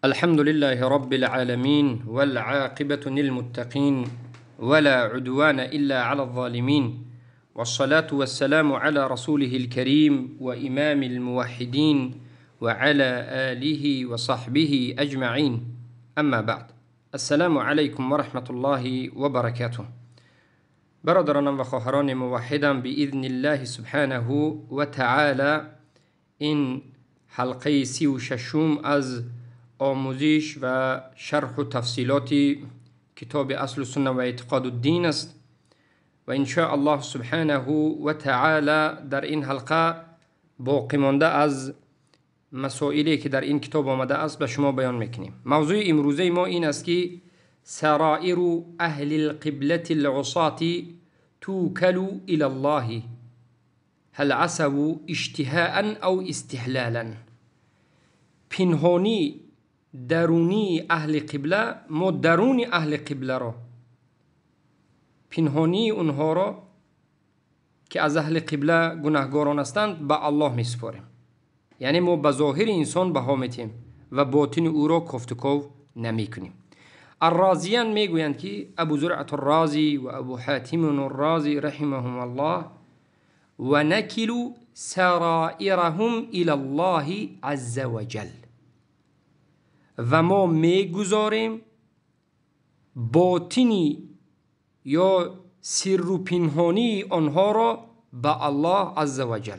الحمد لله رب العالمين والعاقبة للمتقين ولا عدوان إلا على الظالمين والصلاة والسلام على رسوله الكريم وإمام الموحدين وعلى آله وصحبه أجمعين أما بعد السلام عليكم ورحمة الله وبركاته. برادران و خواهران موحدم، بإذن الله سبحانه وتعالى این حلقه 36 از آموزش و شرح و تفصیلات کتاب اصل السنة و اعتقاد الدین است و ان شاء الله سبحانه و تعالی در این حلقه باقی مانده از مسائلی که در این کتاب آمده است به شما بیان میکنیم. موضوع امروزه ما این است که سرائر اهل القبلة العصاة توکل الى الله هل عصوا اشتهاء او استحلالا. پنهانی درونی اهل قبله، ما درون اهل قبله را، پنهانی اونها را که از اهل قبله گناهگاران هستند به الله میسپاریم. یعنی ما به ظاهر انسان بها میتیم و باطن او را کافتکاو نمیکنیم. الرازیان میگویند که ابو زرعة الرازی و ابو حاتم الرازی رحمهم الله و نکل سرائرهم الى الله عز وجل، و ما میگذاریم باطنی یا سر و پنهانی آنها را به الله عز وجل.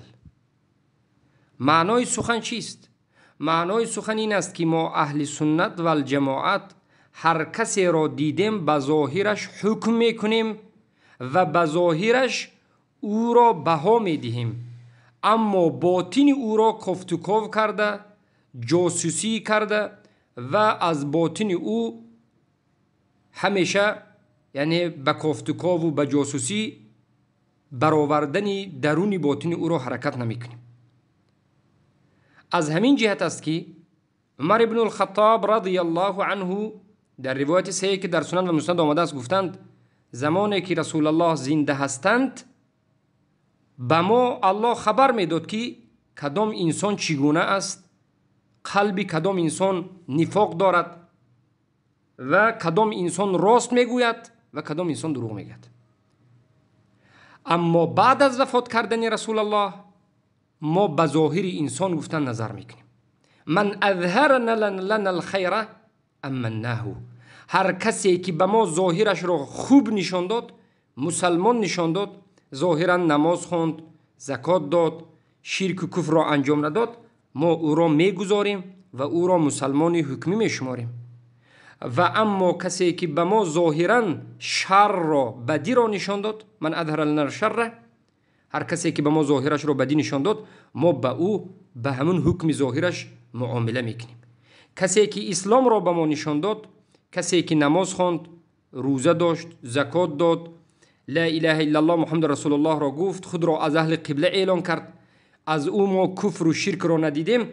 معنای سخن چیست؟ معنای سخن این است که ما اهل سنت و الجماعت هر کسی را دیدیم به ظاهرش حکم میکنیم و به ظاهرش او را بها میدهیم، اما باطن او را کافتکاو کرده، جاسوسی کرده و از باطن او همیشه یعنی به کافتکاو و به جاسوسی برآوردن درون باطن او را حرکت نمیکنیم. از همین جهت است که عمر ابن الخطاب رضی الله عنه در روایت صحیح که در سنن و مسند آمده است گفتند زمانی که رسول الله زنده هستند به ما الله خبر میداد که کدام انسان چگونه است، قلب کدام انسان نفاق دارد و کدام انسان راست میگوید و کدام انسان دروغ میگوید. اما بعد از وفات کردن رسول الله ما به ظاهر انسان گفتن نظر میکنیم. من اظهر لنا الخیر امناه، هر کسی که به ما ظاهرش را خوب نشان داد، مسلمان نشان داد، ظاهرا نماز خواند، زکات داد، شرک و کفر را انجام نداد، ما او را میگذاریم و او را مسلمان حکمی میشماریم. و اما کسی که به ما ظاهرا شر را، بدی را نشان داد، من اظهر لنا الشر، هر کسی که به ما ظاهرش را بدی نشان داد، ما به او به همون حکم ظاهرش معامله میکنیم. کسی که اسلام را به ما نشان داد، کسی که نماز خواند، روزه داشت، زکات داد، لا اله الا الله محمد رسول الله را گفت، خود را از اهل قبله اعلان کرد، از او ما کفر و شرک را ندیدیم،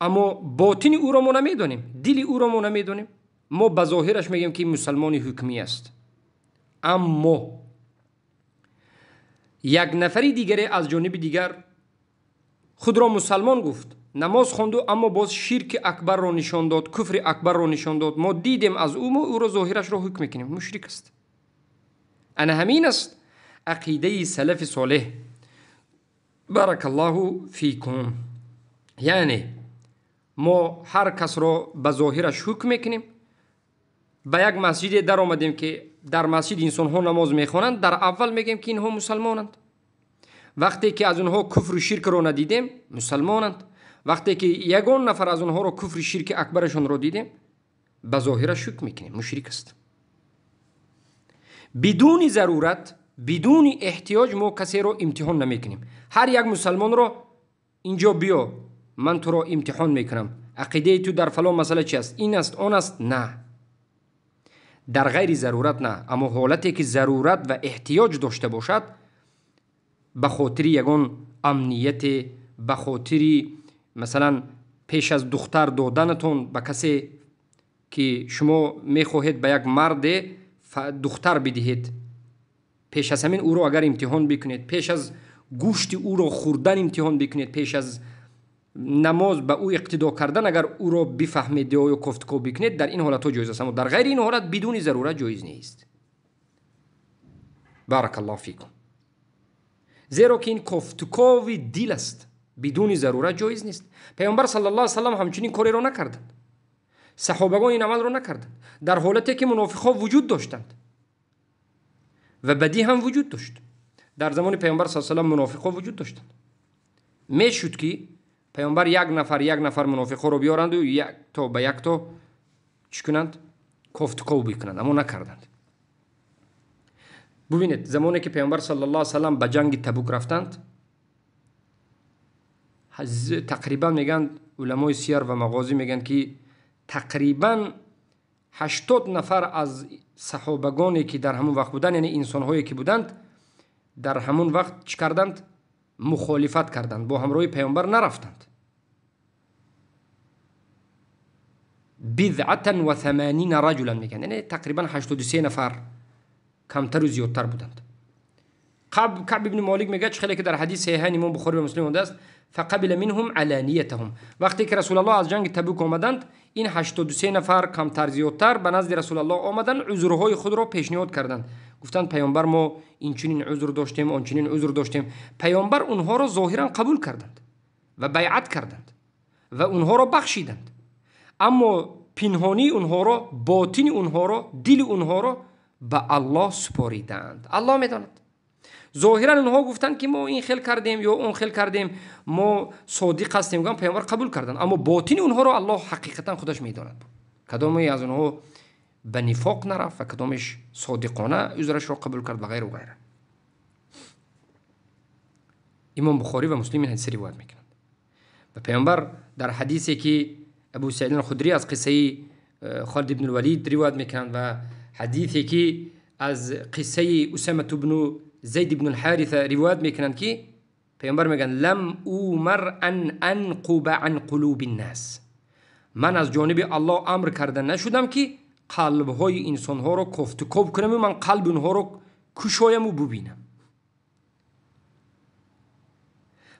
اما باطن او را ما نمیدانیم، دل او را ما نمیدانیم، ما به ظاهرش میگیم که مسلمان حکمی است. اما یک نفری دیگری از جانب دیگر خود را مسلمان گفت، نماز خواند، اما باز شرک اکبر را نشان داد، کفر اکبر را نشان داد، ما دیدیم از او، ما او را ظاهرش را حکم میکنیم مشرک است. انا همین است عقیده سلف صالح. بارک الله فیکم. یعنی ما هر کس را به ظاهرش حکم میکنیم. به یک مسجد در آمدیم که در مسجد انسان ها نماز میخوانند، در اول میگیم که اینها مسلمانند. وقتی که از اونها کفر و شرک را ندیدیم مسلمانند. وقتی که یگان نفر از اونها را کفر و شرک اکبرشان را دیدیم، به ظاهرش حکم میکنیم مشرک است. بدون ضرورت، بدون احتیاج ما کسی را امتحان نمیکنیم. هر یک مسلمان را اینجا بیا من تو را امتحان میکنم، عقیده تو در فلان مسئله چی است، این است آن است، نه، در غیر ضرورت نه. اما حالتی که ضرورت و احتیاج داشته باشد، به خاطر یگان امنیت، به خاطر مثلا پیش از دختر دادنتون به کسی که شما میخواهید به یک مرد دختر بدهید، پیش از همین او را اگر امتحان بکنید، پیش از گوشت او را خوردن امتحان بکنید، پیش از намоз ба ӯ иқтидо кардан, агар ӯро бифаҳмед ё кофтуков бикунед, дар ин ҳолатҳо ҷоиз аст, аммо дар ғайри ин ҳолат бидуни зарурат ҷоиз нест. Баракаллоҳу фикум. Зеро ки ин кофтукови дил аст, бидуни зарурат ҷоиз нест. Паёмбар саллаллоҳу алайҳи васаллам ҳамчунин кореро накарданд, саҳобагон ин амалро накарданд, дар ҳолате ки мунофиқҳо вуҷуд доштанд ва бадӣ ҳам вуҷуд дошт. Дар замони паёмбар саллаллоҳу алайҳи васаллам мунофиқҳо вуҷуд доштанд. Мешуд ки паёмбар як нафар мунофиқҳоро биёранду як то ба як то чӣ кунанд? Кофтуков бикунанд, аммо накарданд. Бубинед, замоне ки паёмбар саллаллоҳу алайҳи васаллам ба ҷанги Табук рафтанд, тақрибан мегӯянд уламои сияр ва мағозӣ мегӯянд ки тақрибан 80 нафар аз саҳобагоне ки дар ҳамон вақт буданд, яъне инсонҳое ки буданд дар ҳамон вақт чӣ карданд? Мухолифат карданд, бо ҳамроҳи паёмбар нарафтанд. Бидъатан ва 80 раҷулан мегӯянд, яъне тақрибан 83 нафар камтару зиёдтар буданд. Каъб ибни Молик мегӯяд, чӣ хеле ки дар ҳадиси саҳиҳайни имом Бухорӣ ва Муслим омадааст, фақабила минҳум аланиятаҳум. Вақте ки Расулаллоҳ аз ҷанги Табук омаданд, ин 83 нафар камтар зиёдтар ба назди Расулаллоҳ омаданд, узрҳои худро пешниҳод карданд. Гуфтанд паёмбар мо инчунин узр доштем, ончунин узр доштем. Паёмбар онҳоро зоҳиран қабул карданд ва байъат карданд ва онҳоро бахшиданд, аммо пинҳонии онҳоро, ботини онҳоро, дили онҳоро ба Аллоҳ супориданд. Аллоҳ медонад. Зоҳиран онҳо гуфтанд ки мо ин хел кардем ё он хел кардем, мо содиқ ҳастем, гуфтанд паёмбар қабул карданд, аммо ботини онҳоро Аллоҳ ҳақиқатан худаш медонад. Кадоме аз онҳо ба нифоқ нарафт ва кадомеш содиқона узрашро қабул кард ва ғайру ғайра. Имом Бухорӣ ва Муслим ин ҳадис ривоят мекунанд. Ва паёмбар дар ҳадисе ки Абу Саид ал-Худрӣ аз қиссаи Холид ибн ал-Валид ривоят мекунанд ва ҳадисе ки аз қиссаи Усама ибн Зайд ибн ал-Ҳариса ривоят мекунанд ки паёмбар мегӯянд лам умар ан анқуба ан қулуби ннас, ман аз ҷониби Аллоҳ амр карда нашудам ки қалбҳои инсонҳоро кофтукоб кунам ва ман қалби онҳоро кушояму бубинам.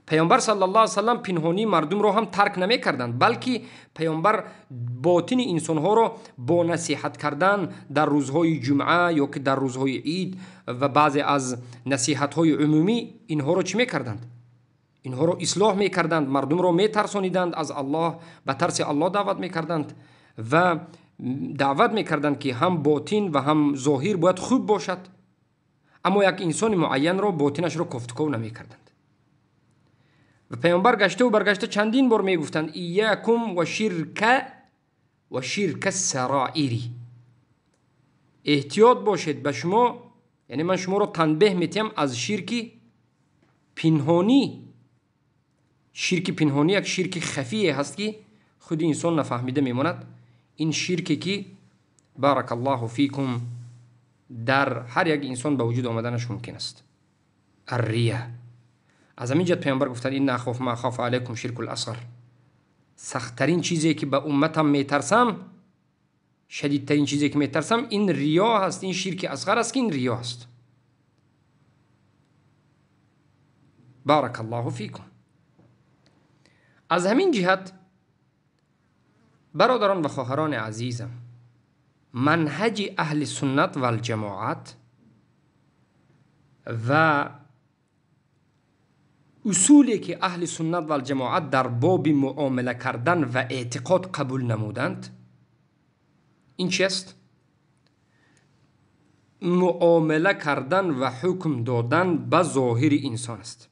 Паёмбар саллаллоҳу алайҳи васаллам пинҳонии мардумро ҳам тарк намекарданд, балки паёмбар ботини инсонҳоро бо насиҳат кардан дар рӯзҳои ҷумъа ё ки дар рӯзҳои ид ва баъзе аз насиҳатҳои умумӣ инҳоро чӣ мекарданд? Инҳоро ислоҳ мекарданд, мардумро метарсониданд аз Аллоҳ, ба тарси Аллоҳ даъват мекарданд ва даъват мекарданд ки ҳам ботин ва ҳам зоҳир бояд хуб бошад, аммо як инсони муайянро ботинашро кофтуков намекарданд. Ва паёмбар гаштаву баргашта чандин бор мегуфтанд иякум ва ширка ва ширка сараири, эҳтиёт бошед ба шумо, яъне ман шуморо танбеҳ метиҳам аз ширки пинҳонӣ. Ширки пинҳонӣ як ширки хафие ҳаст ки худи инсон нафаҳмида мемонад. Ин ширке ки баракаллоҳу фикум дар ҳар як инсон ба вуҷуд омаданаш мумкин аст. Аррия. Аз ҳамин ҷиҳат паёмбар гуфтанд инна ахоф ма ахофу алайкум ширкул асғар, сахттарин чизе ки ба умматам метарсам, шадидтарин чизе ки метарсам ин риё ҳаст, ин ширки асғар аст ки ин риё ҳаст. Баракаллоҳу фикум. Аз ҳамин ҷиҳат бародарон ва хоҳарони азизам, манҳаҷи аҳли суннат валҷамоат ва усуле ки аҳли суннат валҷамоат дар боби муомила кардан ва эътиқод қабул намуданд ин чи аст? Муомила кардан ва ҳукм додан ба зоҳири инсон аст.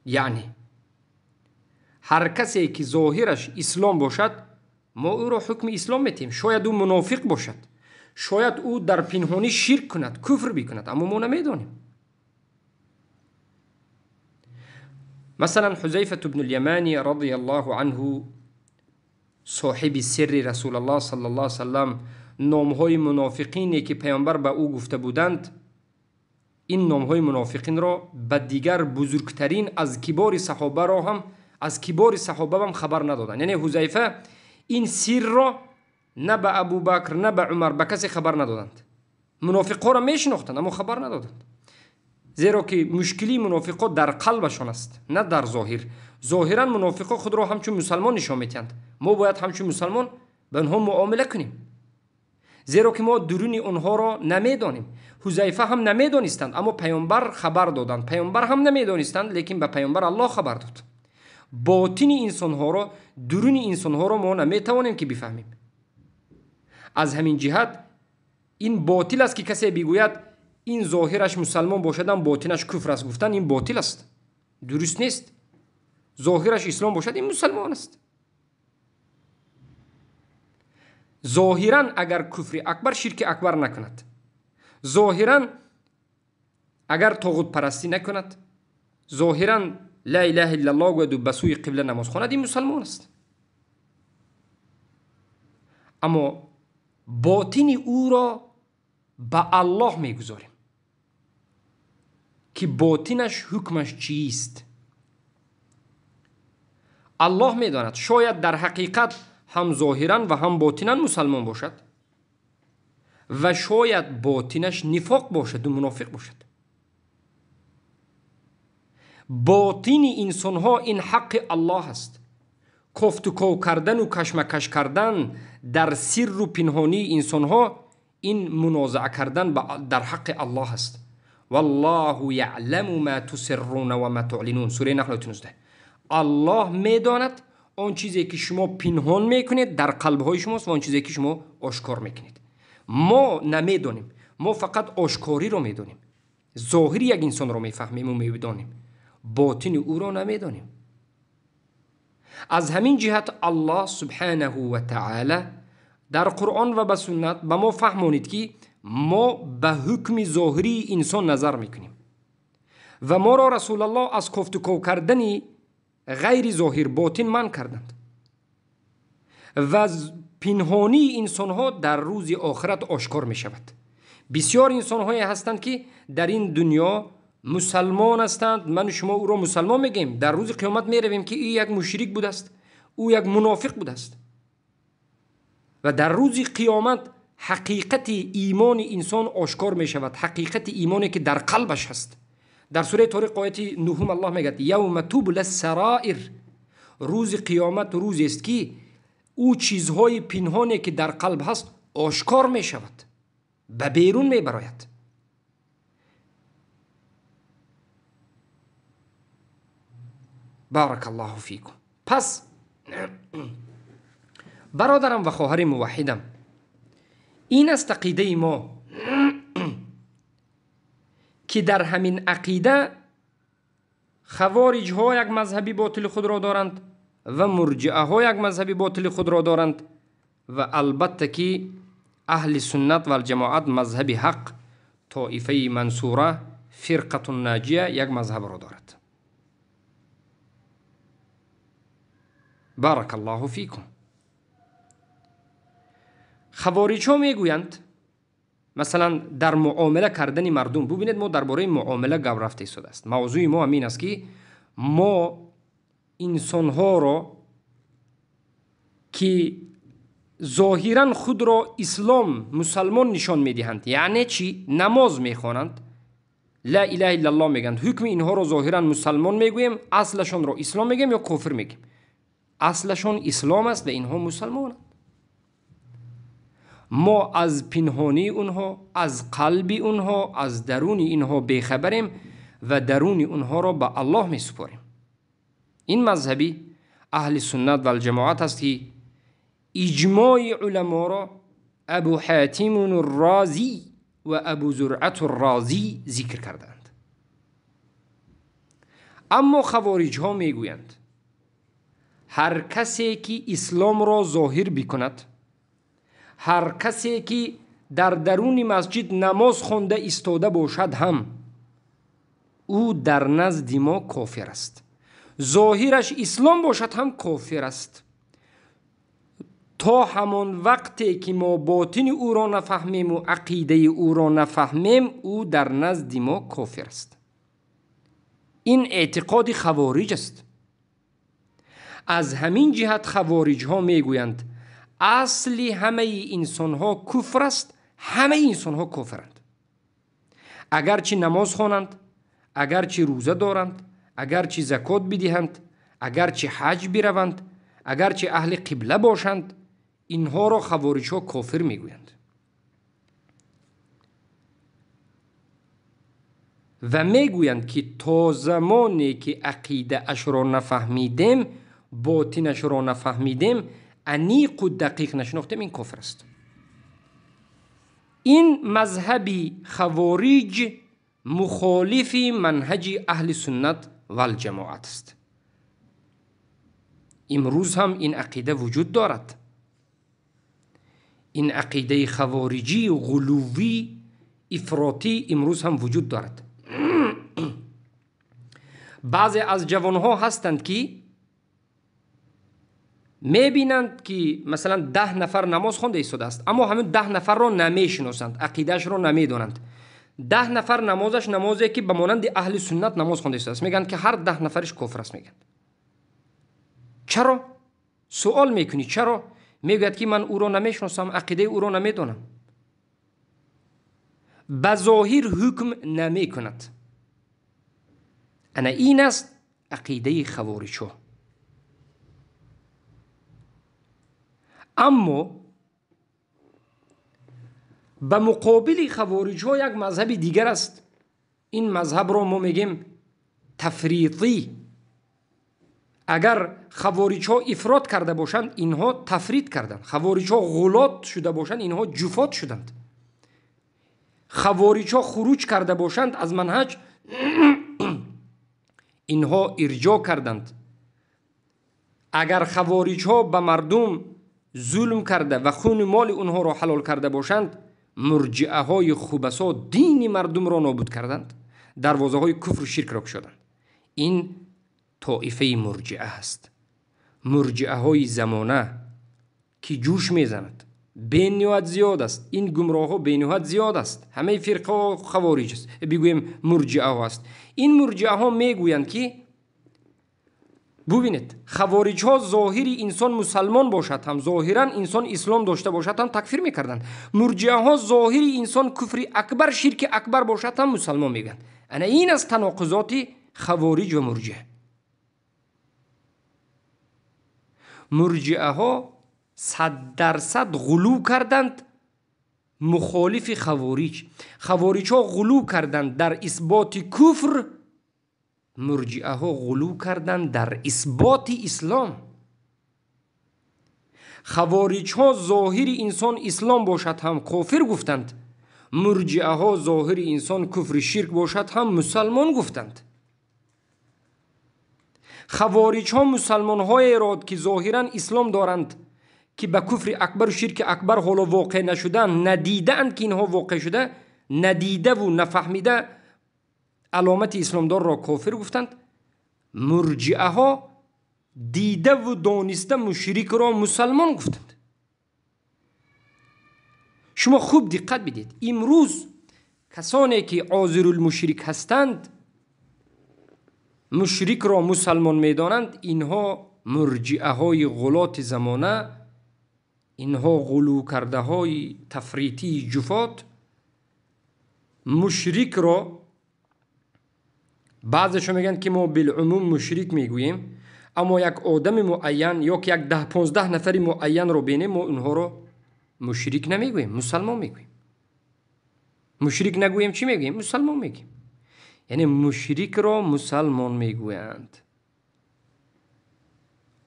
Яъне ҳар касе ки зоҳираш ислом бошад, мо ӯро ҳукми ислом метиҳем. Шояд ӯ мунофиқ бошад, шояд ӯ дар пинҳонӣ ширк кунад, куфр бикунад, аммо мо намедонем. Масалан, Ҳузайфату бну л-Ямани радияллоҳу анҳу, соҳиби сирри Расулаллоҳ саллаллоҳу алайҳи васаллам, номҳои мунофиқине ки паёмбар ба ӯ гуфта буданд, ин номҳои мунофиқинро ба дигар бузургтарин аз кибори саҳобаро ҳам аз кибори саҳоба ҳам хабар надоданд. Яъне Ҳузайфа ин сирро на ба Абубакр, на ба Умар, ба касе хабар надоданд. Мунофиқҳоро мешинохтанд, аммо хабар надоданд. Зеро ки мушкили мунофиқо дар қалбашон аст, на дар зоҳир. Зоҳиран мунофиқо худро ҳамчун мусалмон нишон медиҳанд. Мо бояд ҳамчун мусалмон ба онҳо муомила кунем, зеро ки мо дуруни онҳоро намедонем. Ҳузайфа ҳам намедонистанд, аммо паёмбар хабар доданд. Паёмбар ҳам намедонистанд, лекин ба паёмбар Аллоҳ хабар дод. Ботини инсонҳоро, дуруни инсонҳоро мо наметавонем ки бифаҳмем. Аз ҳамин ҷиҳат ин ботил аст ки касе бигӯяд ин зоҳираш мусалмон бошадам, ботинаш куфр аст. Гуфтан ин ботил аст, дуруст нест. Зоҳираш ислом бошад, ин мусалмон аст. Зоҳиран агар куфри акбар, ширки акбар накунад, зоҳиран агар тоғутпарастӣ накунад, зоҳиран ла илаҳа иллаллоҳ гӯяду ба сӯи қибла намоз хонад, ин мусалмон аст. Аммо ботини ӯро ба Аллоҳ мегузорем ки ботинаш ҳукмаш чист. Аллоҳ медонад, шояд дар ҳақиқат ҳам зоҳиран ва ҳам ботинан мусалмон бошад ва шояд ботинаш нифоқ бошаду мунофиқ бошад. Ботини инсонҳо ин ҳаққи Аллоҳ аст. Кофтуков кардану кашмакаш кардан дар сирру пинҳонии инсонҳо ин мунозаа кардан дар ҳаққи Аллоҳ аст. Валлоҳу яъламу ма тусирруна ва ма туълинун. Сураи Наҳл ояти 19. Аллоҳ медонад он чизе ки шумо пинҳон мекунед дар қалбҳои шумост ва он чизе ки шумо ошкор мекунед. Мо намедонем, мо фақат ошкориро медонем, зоҳири як инсонро мефаҳмем ва медонем, ботини ӯро намедонем. Аз ҳамин ҷиҳат Аллоҳ субҳанаҳу ва таъала дар Қуръон ва ба суннат ба мо фаҳмонид ки мо ба ҳукми зоҳирии инсон назар мекунем ва моро Расулаллоҳ аз кофтуков кардани ғайри зоҳир ботин манъ карданд ва пинҳонии инсонҳо дар рӯзи охират ошкор мешавад. Бисёр инсонҳое ҳастанд ки дар ин дунё мусалмон ҳастанд, ману шумо ӯро мусалмон мегӯем, дар рӯзи қиёмат меравем ки ӯ як мушрик будааст, ӯ як мунофиқ будааст. Ва дар рӯзи қиёмат ҳақиқати имони инсон ошкор мешавад, ҳақиқати имоне ки дар қалбаш ҳаст. Дар сураи Ториқ ояти 9 Аллоҳ мегӯяд: явма тубла сараир. Рӯзи қиёмат рӯзест ки ӯ чизҳои пинҳоне ки дар қалб ҳаст ошкор мешавад, ба берун мебарояд. Баракаллоҳу фикум. Пас бародарам ва хоҳари муваҳҳидам, ин аст ақидаи мо ки дар ҳамин ақида хавориҷҳо як мазҳаби ботили худро доранд ва мурҷиаҳо як мазҳаби ботили худро доранд ва албатта ки аҳли суннат валҷамоат мазҳаби ҳақ, тоифаи мансура, фирқату наҷия як мазҳабро дорад. Баракаллоҳу фикум. Хавориҷҳо мегӯянд, масалан дар муомила кардани мардум, бубинед мо дар бораи муомила гап рафта истодааст. Мавзӯи мо ҳамин аст ки мо инсонҳоро ки зоҳиран худро ислом мусалмон нишон медиҳанд, яъне чӣ? Намоз мехонанд, ла илаҳа иллаллоҳ мегӯянд, ҳукми инҳоро зоҳиран мусалмон мегӯем, аслашонро ислом мегӯем ё кофир мегӯем? Аслашон ислом аст ва инҳо мусалмонанд. Мо аз пинҳонии онҳо, аз қалби онҳо, аз даруни инҳо бехабарем ва даруни онҳоро ба Аллоҳ месупорем. Ин мазҳаби аҳли суннат валҷамоат аст ки иҷмои уламоро Абу Ҳатим Розӣ ва Абу Зуръат Розӣ зикр кардаанд. Аммо хавориҷҳо мегӯянд ҳар касе ки исломро зоҳир бикунад, ҳар касе ки дар даруни масҷид намоз хонда истода бошад ҳам, ӯ дар назди мо кофир аст. Зоҳираш ислом бошад ҳам кофир аст. То ҳамон вақте ки мо ботини ӯро нафаҳмему ақидаи ӯро нафаҳмем, ӯ дар назди мо кофир аст. Ин эътиқоди хавориҷ аст. Аз ҳамин ҷиҳат хавориҷҳо мегӯянд асли ҳамаи инсонҳо куфр аст, ҳамаи инсонҳо кофиранд. Агарчи намоз хонанд, агарчи рӯза доранд, агарчи закот бидиҳанд, агарчи ҳаҷ бираванд, агарчи аҳли қибла бошанд, инҳоро хавориҷҳо кофир мегӯянд. Ва мегӯянд, ки то замоне ки ақидаашро нафаҳмидем, ботинашро нафаҳмидем, аниқу дақиқ нашинохтем, ин кофир аст. Ин мазҳаби хавориҷ мухолифи манҳаҷи аҳли суннат валҷамоат аст. Имрӯз ҳам ин ақида вуҷуд дорад. Ин ақидаи хавориҷӣ, ғулувӣ, ифротӣ имрӯз ҳам вуҷуд дорад. Баъзе аз ҷавонҳо ҳастанд, ки мебинанд, ки масалан 10 нафар намоз хонда истодааст, аммо ҳамин 10 нафарро намешиносанд, ақидаашро намедонанд. 10 нафар намозаш намозе ки ба монанди аҳли суннат намоз хонда истодааст, мегӯянд, ки ҳар 10 нафариш кофир аст. Мегӯянд. Чаро? Суол мекунӣ, чаро? Мегӯяд, ки ман ӯро намешиносам, ақидаи ӯро намедонам. Ба зоҳир ҳукм намекунад. Ана ин аст ақидаи хавориҷҳо. Аммо ба муқобили хавориҷҳо як мазҳаби дигар аст. Ин мазҳабро мо мегем тафритӣ. Агар хавориҷҳо ифрот карда бошанд, инҳо тафрит карданд. Хавориҷҳо ғулот шуда бошанд, инҳо ҷуфот шуданд. Хавориҷҳо хуруҷ карда бошанд аз манҳаҷ, инҳо ирҷо карданд. Агар хавориҷҳо ба мардум зулм карда ва хуни моли онҳоро ҳалол карда бошанд, мурҷиаҳои хубасо дини мардумро нобуд карданд, дарвозаҳои куфру ширкро кушоданд. Ин тоифаи мурҷиа аст. Мурҷиаҳои замона ки ҷӯш мезанад, бениҳоят зиёд аст. Ин гумроҳҳо бениҳоят зиёд аст. Ҳамаи фирқаҳо хавориҷ аст, бигӯем мурҷиаҳо аст. Ин мурҷиаҳо мегӯянд, ки бубинед, хавориҷҳо зоҳири инсон мусалмон бошад ҳам, зоҳиран инсон ислом дошта бошад ҳам такфир мекарданд. Мурҷиаҳо зоҳири инсон куфри акбар, ширки акбар бошад ҳам мусалмон мегӯянд. Ана ин аст таноқузоти хавориҷ ва мурҷиа. Мурҷиаҳо 100% ғулӯ карданд мухолифи хавориҷ. Хавориҷҳо ғулӯ карданд дар исботи куфр, мурҷиаҳо ғулӯ карданд дар исботи ислом. Хавориҷҳо зоҳири инсон ислом бошад ҳам кофир гуфтанд, мурҷиаҳо зоҳири инсон куфри ширк бошад ҳам мусалмон гуфтанд. Хавориҷҳо мусалмонҳоеро ки зоҳиран ислом доранд, ки ба куфри акбару ширки акбар ҳоло воқеъ нашудаанд, надидаанд ки инҳо воқеъ шуда, надидаву нафаҳмида аломати исломдорро кофир гуфтанд. Мурҷиаҳо дидаву дониста мушрикро мусалмон гуфтанд. Шумо хуб диққат бидиҳед, имрӯз касоне ки озирулмушрик ҳастанд, мушрикро мусалмон медонанд, инҳо мурҷиаҳои ғулоти замона, инҳо ғулӯкардаҳои тафритии ҷуфот. Мушрикро баъзешо мегӯянд, ки мо билумум мушрик мегӯем, аммо як одами муайян ё ки як 10-15 нафари муайянро бинем, мо онҳоро мушрик намегӯем, мусалмон мегӯем. Мушрик нагӯем, чӣ мегӯем? Мусалмон мегӯем. Яъне мушрикро мусалмон мегӯянд.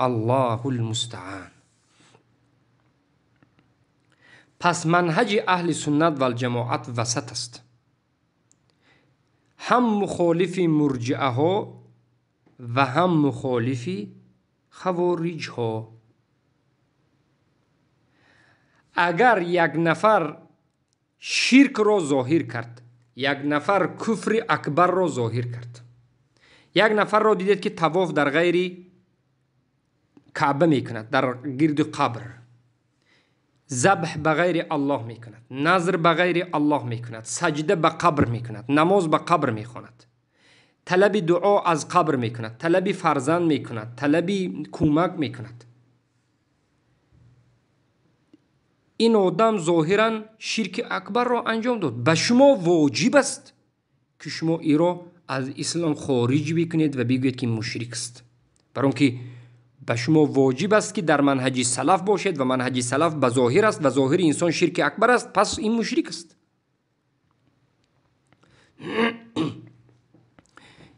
Аллоҳул мустаан. Пас манҳаҷи аҳли суннат валҷамоат васат аст. Ҳам мухолифи мурҷиаҳо ва ҳам мухолифи хавориҷҳо. Агар як нафар ширкро зоҳир кард, як нафар куфри акбарро зоҳир кард, як нафарро дидед, ки тавоф дар ғайри каъба мекунад, дар гирди қабр, забҳ ба ғайри Аллоҳ мекунад, назр ба ғайри Аллоҳ мекунад, саҷда ба қабр мекунад, намоз ба қабр мехонад, талаби дуо аз қабр мекунад, талаби фарзанд мекунад, талаби кӯмак мекунад. Ин одам зоҳиран ширки акбарро анҷом дод. Ба шумо воҷиб аст, ки шумо иро аз ислом хориҷ бикунед ва бигӯед ки мушрик аст. Барои он ки ба шумо воҷиб аст ки дар манҳаҷи салаф бошед ва манҳаҷи салаф ба зоҳир аст ва зоҳири инсон ширки акбар аст, пас ин мушрик аст.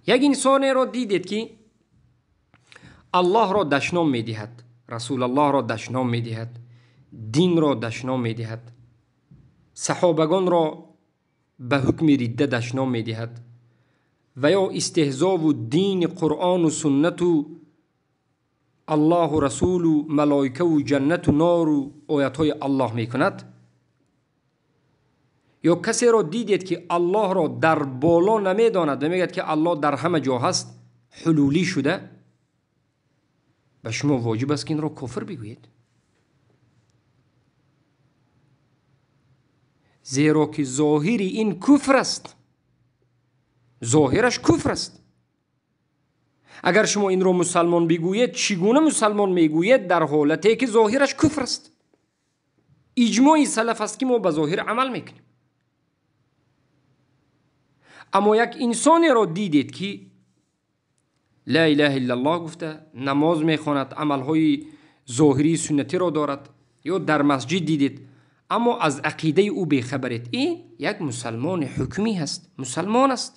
Як инсонеро дидед ки аллоҳро дашном медиҳад, расулаллоҳро дашном медиҳад, динро дашном медиҳад, саҳобагонро ба ҳукми ридда дашном медиҳад ва ё истеҳзову дини қуръону суннату аллоҳу расулу малоикаву ҷаннату нору оятҳои аллоҳ мекунад, ё касеро дидед ки аллоҳро дар боло намедонад ва мегӯяд ки аллоҳ дар ҳама ҷо ҳаст, ҳулулӣ шуда, ба шумо воҷиб аст ки инро кофир бигӯед. Зеро ки зоҳири ин куфр аст, зоҳираш куфр аст. Агар шумо инро мусалмон бигӯед, чӣ гуна мусалмон мегӯед дар ҳолате ки зоҳираш куфр аст? Иҷмои салаф аст ки мо ба зоҳир амал мекунем. Аммо як инсонеро дидед ки ла илаҳа иллаллоҳ гуфта намоз мехонад, амалҳои зоҳирии суннатиро дорад, ё дар масҷид дидед, аммо аз ақидаи ӯ бехабаред. Ин як мусалмони ҳукмӣ ҳаст, мусалмон аст,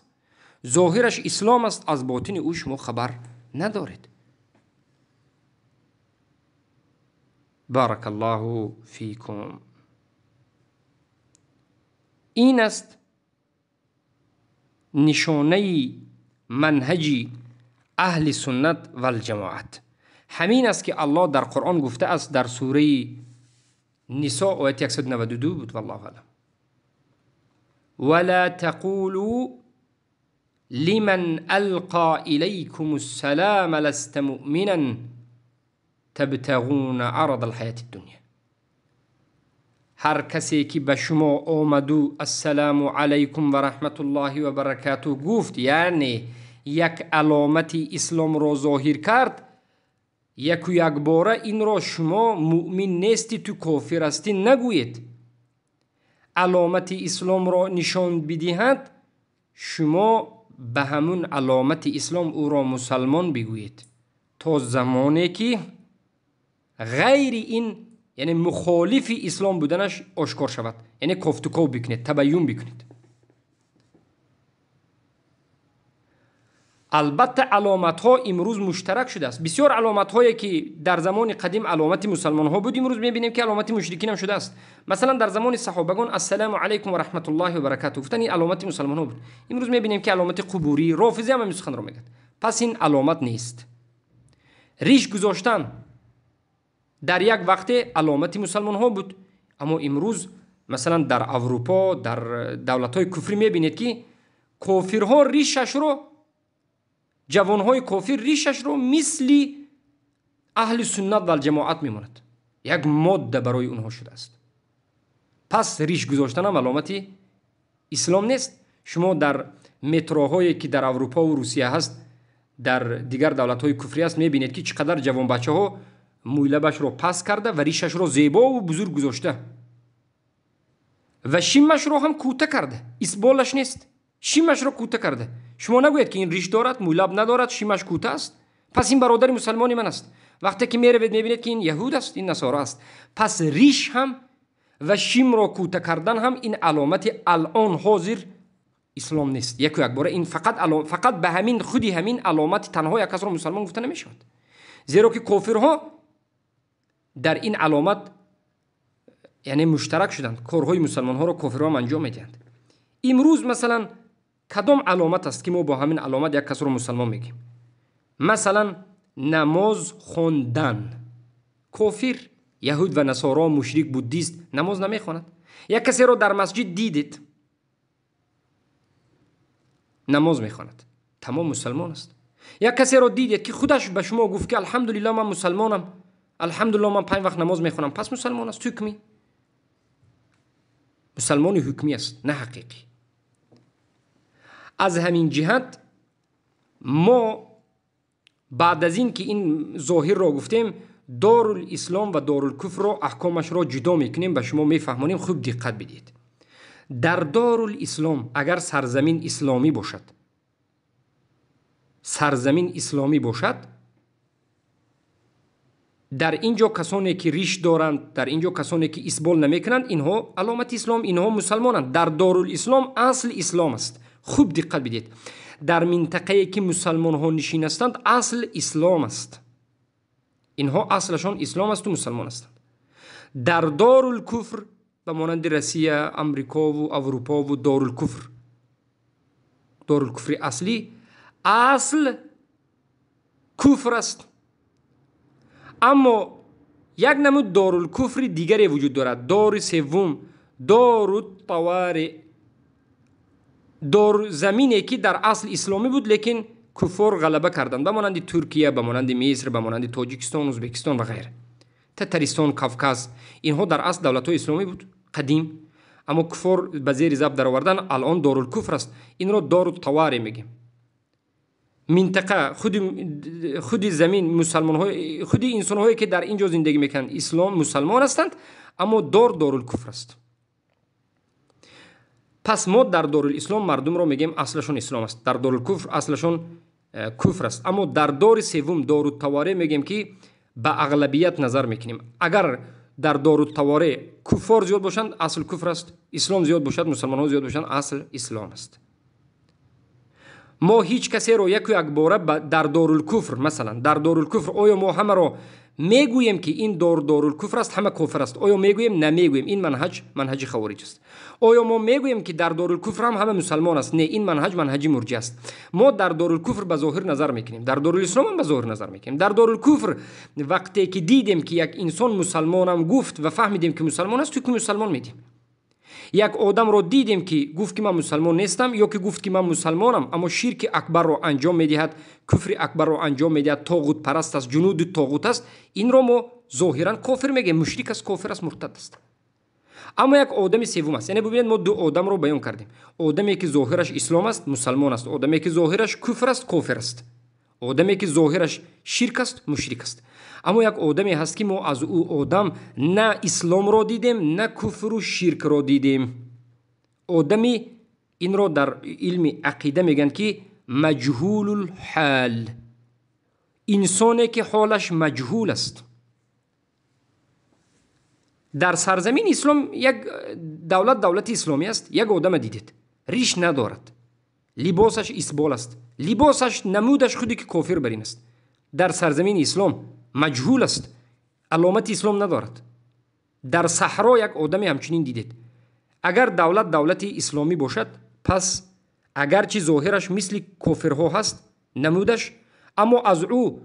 зоҳираш ислом аст, аз ботини ӯ шумо хабар надоред. Баракаллоҳу фикум. Ин аст нишонаи манҳаҷи аҳли суннат валҷамоат. Ҳамин аст ки аллоҳ дар қуръон гуфтааст дар сураи нисо ояти 192 буд, валлоҳу аълам: вала тақулу лиман алқо илайкум ассалама ласта муъминан табтағуна арада алҳаяти ддунё. Ҳар касе ки ба шумо омаду ассалому алайкум ва раҳматуллоҳи ва баракатуҳ гуфт, яъне як аломати исломро зоҳир кард, яку якбора инро шумо муъмин нести, ту кофир ҳастӣ нагӯед. Аломати исломро нишон бидиҳад, шумо ба ҳамун аломати ислом ӯро мусалмон бигӯед, то замоне ки ғайри ин, яъне мухолифи ислом буданаш ошкор шавад, яъне кофтуков бикунед, табайюн бикунед. Албатта аломатҳо имрӯз муштарак шудааст. Бисёр аломатҳое ки дар замони қадим аломати мусалмонҳо буд, имрӯз мебинем ки аломати мушрикин ҳам шудааст. Масалан, дар замони саҳобагон ассалому алайкум ва раҳматуллоҳи ва баракатуҳ гуфтан ин аломати мусалмонҳо буд. Имрӯз мебинем ки аломати қубурӣ, рофизӣ ҳам ҳамин суханро мегӯяд. Пас ин аломат нест. Риш гузоштан дар як вақте аломати мусалмонҳо буд, аммо имрӯз масалан дар Аврупо, дар давлатҳои куфрӣ мебинед ки кофирҳо ришашро, ҷавонҳои кофир ришашро мисли аҳли суннат валҷамоат мемонад. Як модда барои онҳо шудааст. Пас риш гузоштанам аломати ислом нест. Шумо дар метроҳое ки дар Аврупо ва Русия ҳаст, дар дигар давлатҳои куфрӣ ҳаст, мебинед ки чӣ қадар ҷавонбачаҳо мӯйлабашро пас карда ва ришашро зебову бузург гузошта ва шимашро ҳам кӯта карда, исболаш нест, шимашро кӯта карда. Шумо нагӯед ки ин риш дорад, мӯйлаб надорад, шимаш кӯта аст, пас ин бародари мусалмони ман аст. Вақте ки меравед мебинед ки ин яҳуд аст, ин насоро аст. Пас риш ҳам ва шимро кӯта кардан ҳам ин аломати алон ҳозир ислом нест. Яку якбора ин фақат ба ҳамин худи ҳамин аломати танҳо як касро мусалмон гуфта намешавад, зеро ки кофирҳо дар ин аломат яъне муштарак шуданд. Корҳои мусалмонҳоро кофирҳо ҳам анҷом медиҳанд. Имрӯз масалан кадом аломат аст ки мо бо ҳамин аломат як касро мусалмон мегӯем? Масалан намоз хондан. Кофир, яҳуд ва насоро, мушрик, буддист намоз намехонад. Як касеро дар масҷид дидед, намоз мехонад, тамом мусалмон аст. Як касеро дидед ки худаш ба шумо гуфт ки алҳамдулиллоҳ ман мусалмонам, алҳамдулиллоҳ ман 5 вақт намоз мехонам, пас мусалмон аст. Ҳукмӣ мусалмони ҳукмӣ аст, на ҳақиқӣ. Аз ҳамин ҷиҳат мо баъд аз ин ки ин зоҳирро гуфтем, дорулислом ва дорулкуфрро аҳкомашро ҷудо мекунем, ба шумо мефаҳмонем. Хуб диққат бидиҳед. Дар дорулислом агар сарзамин исломӣ бошад, сарзамин исломӣ бошад, дар ин ҷо касоне ки риш доранд, дар ин ҷо касоне ки исбол намекунанд, инҳо аломати ислом, инҳо мусалмонанд. Дар дорулислом асл ислом аст. Хуб диққат бидиҳед, дар минтақае ки мусалмонҳо нишин ҳастанд, асл ислом аст. Инҳо аслашон ислом асту мусалмон ҳастанд. Дар дорулкуфр ба монанди Россия, Амрикову Аврупову дорулкуфр, дорулкуфри аслӣ асл куфр аст. Аммо як намуд дорулкуфри дигаре вуҷуд дорад, дори севум, дору тавари, дор замине ки дар асл исломӣ буд, лекин куффор ғалаба карданд, ба монанди Туркия, ба монанди Миср, ба монанди Тоҷикистон, Узбекистон ва ғайра, Татаристон, Кавказ. Инҳо дар асл давлатҳои исломӣ буд қадим, аммо куффор ба зери забт даровардан, алон дорулкуфр аст. Инро дору таваре мегӯем. Минтақа худи замин мусалмонҳо, худи инсонҳое ки дар ин ҷо зиндагӣ мекунанд, ислом мусалмон ҳастанд, аммо дор дорулкуфр аст. Пас мо дар дорулислом мардумро мегӯем аслашон ислом аст, дар дорулкуфр аслашон куфр аст. Аммо дар дори севум, дорутаворе мегӯем ки ба ағлабият назар мекунем. Агар дар дорутаворе куффор зиёд бошанд, асл куфр аст, ислом зиёд бошад, мусалмонҳо зиёд бошанд, асл ислом аст. Мо ҳеҷ касеро яку якбора дар дорулкуфр, масалан дар дорулкуфр, оё мо ҳамаро мегӯем ки ин дор дорулкуфр аст, ҳама кофир аст? Оё мегӯем? Намегӯем. Ин манҳаҷ манҳаҷи хавориҷ аст. Оё мо мегӯем ки дар дорулкуфр ҳам ҳама мусалмон аст? Не, ин манҳаҷ манҳаҷи мурҷи аст. Мо дар дорулкуфр ба зоҳир назар мекунем, дар дорулислом ҳам ба зоҳир назар мекунем. Дар дорулкуфр вақте ки дидем ки як инсон мусалмонам гуфт ва фаҳмидем ки мусалмон аст, ҳукми мусалмон медиҳем. Як одамро дидем ки гуфт ки ман мусалмон нестам, ё ки гуфт ки ман мусалмонам, аммо ширки акбарро анҷом медиҳад, куфри акбарро анҷом медиҳад, тоғутпараст аст, ҷунуди тоғут аст, инро мо зоҳиран кофир мегӯем, мушрик аст, кофир аст, муртад аст. Аммо як одами севум аст. Яъне бубинед, мо ду одамро баён кардем. Одаме ки зоҳираш ислом аст, мусалмон аст, одаме ки зоҳираш куфр аст, кофир аст, одаме ки зоҳираш ширк аст, мушрик аст. Аммо як одаме ҳаст ки мо аз ӯ одам на исломро дидем, на куфру ширкро дидем. Одами инро дар илми ақида мегӯянд ки маҷҳулулҳол, инсоне ки ҳолаш маҷҳул аст. Дар сарзамини ислом як давлат, давлати исломӣ аст, як одама дидед, риш надорад, либосаш исбол аст, либосаш намудаш худе ки кофир бар ин аст. Дар сарзамини ислом маҷҳул аст, аломати ислом надорад. Дар саҳро як одаме ҳамчунин дидед. Агар давлат давлати исломӣ бошад, пас агарчи зоҳираш мисли кофирҳо ҳаст намудаш, аммо аз ӯ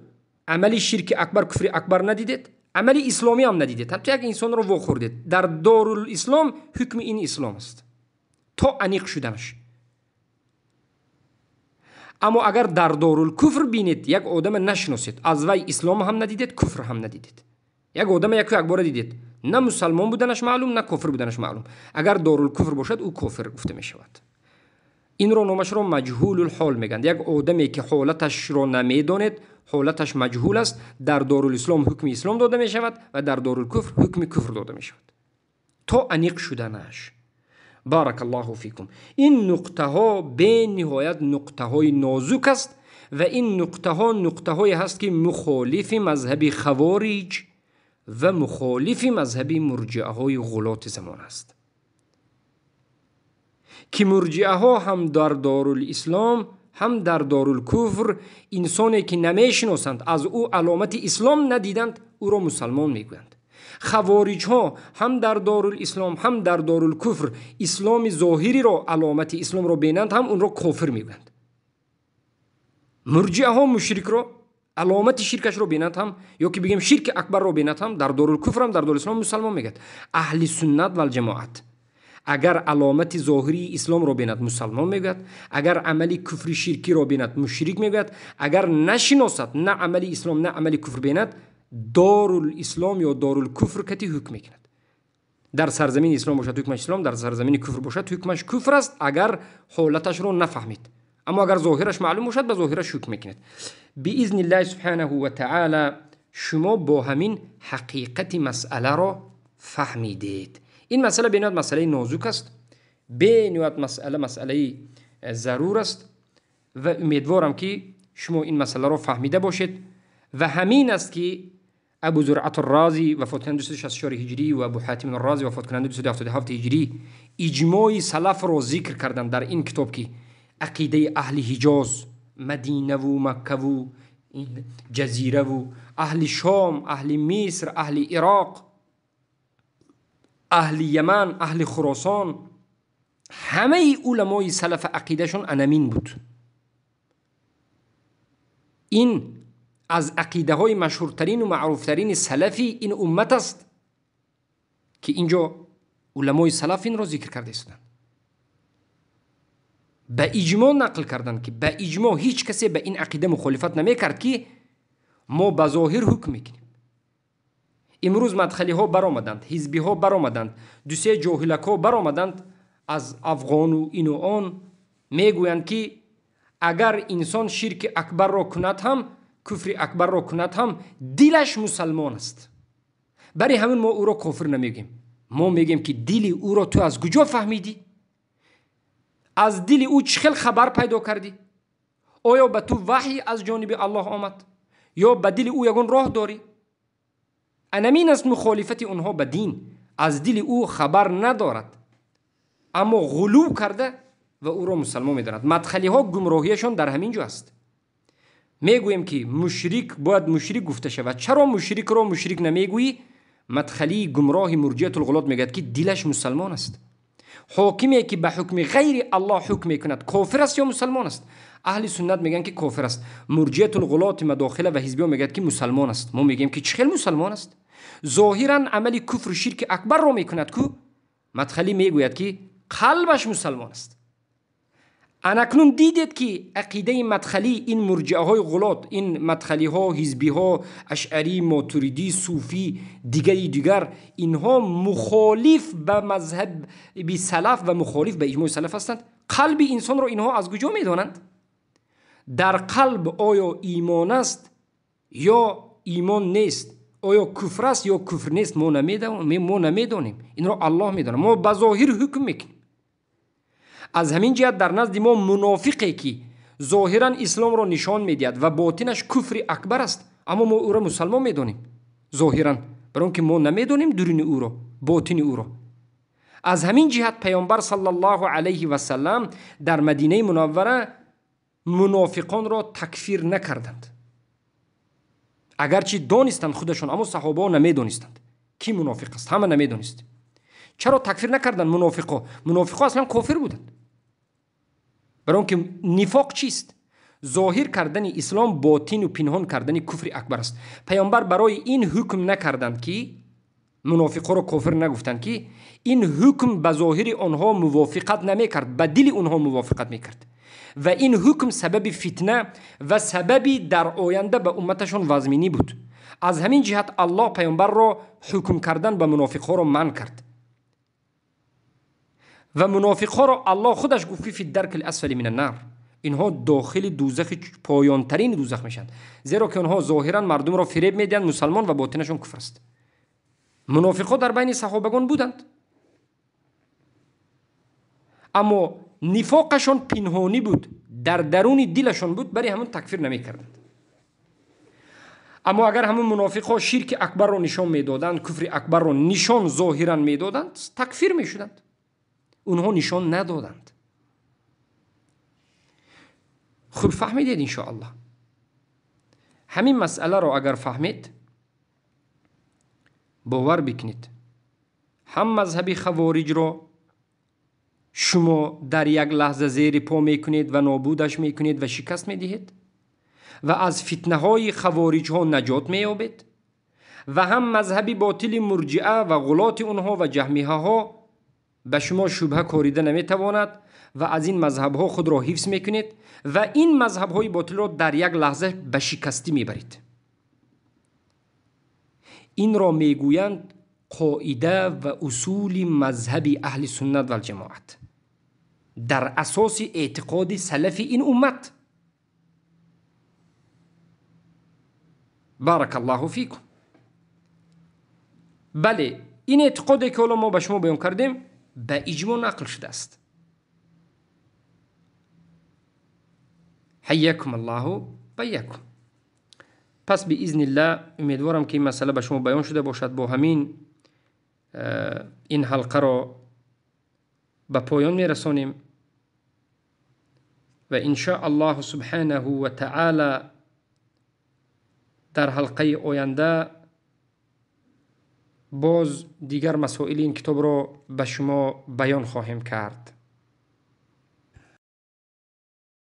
амали ширки акбар, куфри акбар надидед, амали исломӣ ҳам надидед, ҳатто як инсонро вохӯрдед. Дар дорулислом ҳукми ин ислом аст то аниқ шуданаш. Аммо агар дар дорулкуфр бинед, як одама нашиносед, аз вай ислом ҳам надидед, куфр ҳам надидед, як одама яку якбора дидед, на мусалмон буданаш маълум, на кофир буданаш маълум. Агар дорулкуфр бошад, ӯ кофир гуфта мешавад. Инро номашро маҷҳулулҳол мегӯянд. Як одаме ки ҳолаташро намедонед, ҳолаташ маҷҳул аст, дар дорулислом ҳукми ислом дода мешавад ва дар дорулкуфр ҳукми куфр дода мешавад то аниқ шуданаш. Баракаллоҳу фикум. Ин нуқтаҳо бениҳоят нуқтаҳои нозук аст ва ин нуқтаҳо нуқтаҳое ҳаст ки мухолифи мазҳаби хавориҷ ва мухолифи мазҳаби мурҷиаҳои ғулоти замон аст, ки мурҷиаҳо ҳам дар дорулислом ҳам дар дорулкуфр инсоне ки намешиносанд, аз ӯ аломати ислом надиданд, ӯро мусалмон мегӯянд. Хавориҷҳо ҳам дар дорулислом ҳам дар дорулкуфр исломи зоҳириро, аломати исломро бинанд, ҳам онро кофир мегӯянд. Мурҷиаҳо мушрикро, аломати ширкашро бинанд ҳам, ё ки бигем ширки акбарро бинанд ҳам, дар дорулкуфр ҳам дар дорулислом мусалмон мегӯяд. Аҳли суннат валҷамоат агар аломати зоҳирии исломро бинад, мусалмон мегӯяд, агар амали куфри ширкиро бинад, мушрик мегӯяд, агар нашиносад на амали ислом на амали куфр бинад, дорулислом ё дорулкуфр кати ҳукм мекунад. Дар сарзамини ислом бошад ҳукмаш ислом, дар сарзамини куфр бошад ҳукмаш куфр аст, агар ҳолаташро нафаҳмид. Аммо агар зоҳираш маълум бошад, ба зоҳираш ҳукм мекунад. Биизни иллаҳи субҳанаҳу ва таъала шумо бо ҳамин ҳақиқати масъаларо фаҳмидед. Ин масъала бениҳоят масъалаи нозук аст, бениҳоят масъала масъалаи зарур аст ва умедворам ки шумо ин масъаларо фаҳмида бошед. Ва ҳамин аст ки Абу Зуръат Рази вафот кунанда 264 ҳиҷрӣ ва Абу Ҳатим Рази вафот кунанда 277 ҳиҷрӣ иҷмои салафро зикр карданд дар ин китоб, ки ақидаи аҳли Ҳиҷоз, Мадинаву Маккаву Ҷазираву аҳли Шом, аҳли Миср, аҳли Ироқ, аҳли Яман, аҳли Хуросон, ҳамаи уламои салаф ақидашон анамин буд. Ин аз ақидаҳои машҳуртарину маъруфтарини салафи ин уммат аст, ки инҷо уламои салаф инро зикр карда истоданд. Ба иҷмо нақл карданд, ки ба иҷмо ҳеҷ касе ба ин ақида мухолифат намекард, ки мо ба зоҳир ҳукм мекунем. Имрӯз мадхалиҳо баромаданд, ҳизбиҳо баромаданд, дусе ҷоҳилакҳо баромаданд аз афғону ину он, мегӯянд, ки агар инсон ширки акбарро кунад ҳам, куфри акбарро кунад ҳам, дилаш мусалмон аст. Барои ҳамин мо ӯро кофир намегӯем. Мо мегӯем, ки дили ӯро ту аз куҷо фаҳмидӣ? Аз дили ӯ чӣ хел хабар пайдо кардӣ? Оё ба ту ваҳй аз ҷониби Аллоҳ омад? Ё ба дили ӯ ягон роҳ дорӣ? Анамин аст мухолифати онҳо ба дин. Аз дили ӯ хабар надорад, аммо ғулув карда ва ӯро мусалмон медонад. Мадхалиҳо гумроҳияшон дар ҳамин ҷо аст. Мегӯем, ки мушрик бояд мушрик гуфта шавад. Чаро мушрикро мушрик намегӯӣ? Мадхалии гумроҳи мурҷиатулғулот мегӯяд, ки дилаш мусалмон аст. Ҳокиме ки ба ҳукми ғайри Аллоҳ ҳукм мекунад, кофир аст ё мусалмон аст? Аҳли суннат мегӯянд, ки кофир аст. Мурҷиатулғулоти мадохила ва ҳизбиҳо мегӯяд, ки мусалмон аст. Мо мегӯем, ки чӣ хел мусалмон аст? Зоҳиран амали куфру ширки акбарро мекунад ку? Мадхалӣ мегӯяд, ки қалбаш мусалмон аст. Анакнун дидед, ки ақидаи мадхалӣ, ин мурҷиаҳои ғулот, ин мадхалиҳо, ҳизбиҳо, ашъарӣ, мотуридӣ, суфӣ, дигари дигар, инҳо мухолиф ба мазҳаби салаф ва мухолиф ба иҷмои салаф ҳастанд. Қалби инсонро инҳо аз куҷо медонанд? Дар қалб оё имон аст ё имон нест? Оё куфр аст ё куфр нест? Мо намедонем. Инро Аллоҳ медонад. Мо ба зоҳир ҳукм мекунем. Аз ҳамин ҷиҳат дар назди мо мунофиқе, ки зоҳиран исломро нишон медиҳад ва ботинаш куфри акбар аст, аммо мо ӯро мусалмон медонем зоҳиран, барои он ки мо намедонем дуруни ӯро, ботини ӯро. Аз ҳамин ҷиҳат Паёмбар саллаллоҳу алайҳи васаллам дар Мадинаи Мунаввара мунофиқонро такфир накарданд. Агарчи донистанд худашон, аммо саҳобаҳо намедонистанд, ки мунофиқ аст, ҳама намедонист. Чаро такфир накарданд мунофиқо? Мунофиқо аслан кофир буданд. Барои он ки нифоқ чист? Зоҳир кардани ислом, ботину пинҳон кардани куфри акбар аст. Паёмбар барои ин ҳукм накарданд, ки мунофиқҳоро кофир нагуфтанд, ки ин ҳукм ба зоҳири онҳо мувофиқат намекард, ба дили онҳо мувофиқат мекард. Ва ин ҳукм сабаби фитна ва сабаби дар оянда ба умматашон вазминӣ буд. Аз ҳамин ҷиҳат Аллоҳ паёмбарро ҳукм кардан ба мунофиқҳоро манъ кард. Ва мунофиқҳоро Аллоҳ худаш гуфт, ки фи дарки асфали мин аннар, инҳо дохили дӯзахи поёнтарини дӯзах мешаванд, зеро ки онҳо зоҳиран мардумро фиреб медиҳанд, мусалмон, ва ботинашон куфр аст. Мунофиқҳо дар байни саҳобагон буданд, аммо нифоқашон пинҳонӣ буд, дар даруни дилашон буд, барои ҳамон такфир намекарданд. Аммо агар ҳамон мунофиқҳо ширки акбарро нишон медоданд, куфри акбарро нишон зоҳиран медоданд, такфир мешуданд. Онҳо нишон надоданд. Хуб фаҳмидед иншоаллоҳ. Ҳамин масъаларо агар фаҳмед, бовар бикунед, ҳам мазҳаби хавориҷро шумо дар як лаҳза зери по мекунед ва нобудаш мекунед ва шикаст медиҳед ва аз фитнаҳои хавориҷҳо наҷот меёбед, ва ҳам мазҳаби ботили мурҷиа ва ғулоти онҳо ва ҷаҳмиҳаҳо ба шумо шубҳа корида наметавонад ва аз ин мазҳабҳо худро ҳифз мекунед ва ин мазҳабҳои ботилро дар як лаҳза ба шикастӣ мебаред. Инро мегӯянд қоида ва усули мазҳаби аҳли суннат валҷамоат дар асоси эътиқоди салафи ин уммат. Баракаллоҳу фикум. Бале, ин эътиқоде ки ҳоло мо ба шумо баён кардем ба иҷмо нақл шудааст. Ҳайякум Аллоҳу Ба якум. Пас биизниллаҳ умедворам, ки ин масъала ба шумо баён шуда бошад. Бо ҳамин ин ҳалқаро ба поён мерасонем ва иншо Аллоҳу субҳанаҳу ва таъала дар ҳалқаи оянда боз дигар масоили ин китобро ба шумо баён хоҳем кард.